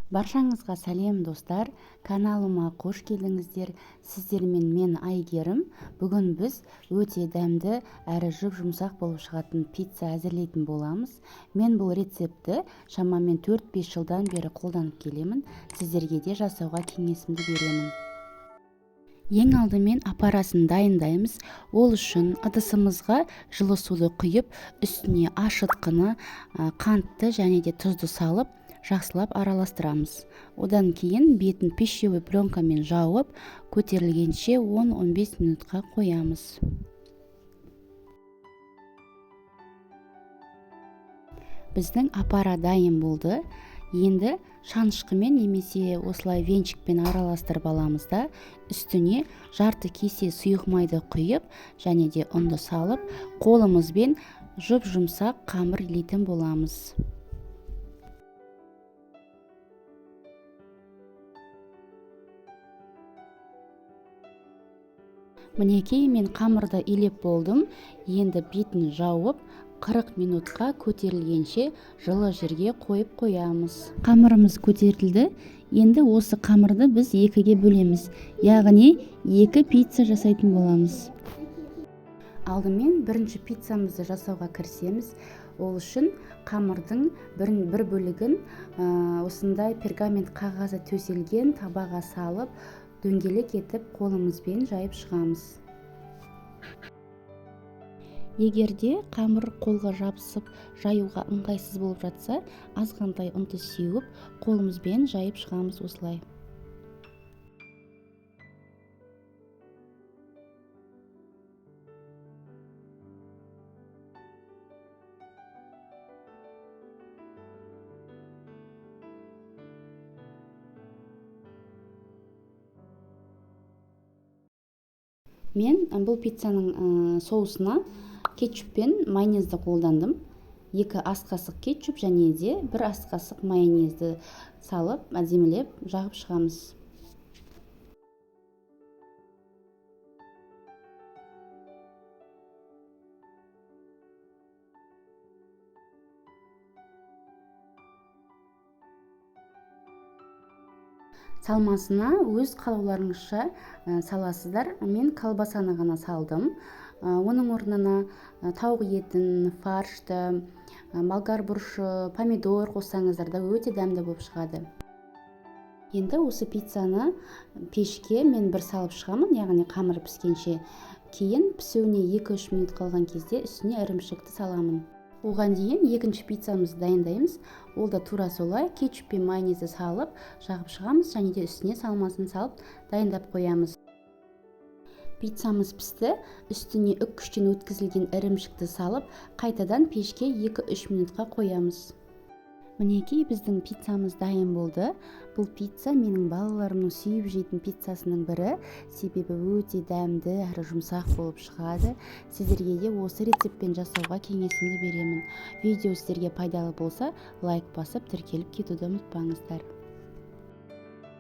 Баршаңызға сәлем, достар! Каналыма қош келдіңіздер. Сіздермен мен, Айгерім. Бүгін біз өте дәмді әрі жұп-жұмсақ болып шығатын пицца әзірлейтін боламыз. Мен бұл рецептті шамамен 4-5 жылдан бері қолданып келемін. Сіздерге де жасауға кеңесімді беремін. Ең алдымен апарасын дайындаймыз. Ол үшін ыдысымызға жылы суды құйып, үстіне ашытқыны, қантты және де тұзды салып, жақсылап араластырамыз. Одан кейін бетін пищевой пленкамен жауып, көтерілгенше 10-15 минутқа қоямыз. Біздің апара дайын болды. Енді шанышқымен немесе осылай венчикпен араластырып аламыз да, үстіне жарты кесе сұйық майды құйып және де ұнды салып, қолымызбен жұп-жұмсақ қамыр илейтін боламыз. Мінекей, мен қамырды илеп болдым. Енді бетін жауып, 40 минутқа көтерілгенше жылы жерге қойып қоямыз. Қамырымыз көтерілді. Енді осы қамырды біз екіге бөлеміз. Яғни екі пицца жасайтын боламыз. Алдымен бірінші пиццамызды жасауға кірісеміз. Ол үшін қамырдың бір бөлігін осындай пергамент қағазы төселген табаға салып, дөңгелек етіп қолымызбен жайып шығамыз. Егер де қамыр қолға жабысып жаюға ыңғайсыз болып жатса, азғантай ұнды сеуіп, қолымызбен жайып шығамыз осылай. Мен бұл пиццаның соусына кетчуп пен майонезді қолдандым. 2 ас қасық кетчуп және де 1 ас қасық майонезді салып, әдемілеп жағып шығамыз. Салмасына өз қалауларыңызша саласыздар. Мен колбасаны ғана салдым. Оның орнына тауық етін, фаршты, болгар бұрышы, помидор қоссаңыздар да өте дәмді болып шығады. Енді осы пиццаны пешке мен бір салып шығамын, яғни қамыр піскенше. Кейін пісуіне 2-3 минут қалған кезде үстіне ірімшікті саламын. Оған дейін екінші пиццамызды дайындаймыз. Ол да тура солай, кетчуп пен майонезді салып, жағып шығамыз және де үстіне салмасын салып дайындап қоямыз. Пиццамыз пісті, үстіне үккіштен өткізілген ірімшікті салып, қайтадан пешке 2-3 минутқа қоямыз. Мінекей, біздің пиццамыз дайын болды. Бұл пицца менің балаларымның сүйіп жейтін пиццасының бірі, себебі өте дәмді әрі жұмсақ болып шығады. Сіздерге де осы рецептпен жасауға кеңесімді беремін. Видео сіздерге пайдалы болса, лайк басып, тіркеліп кетуді ұмытпаңыздар.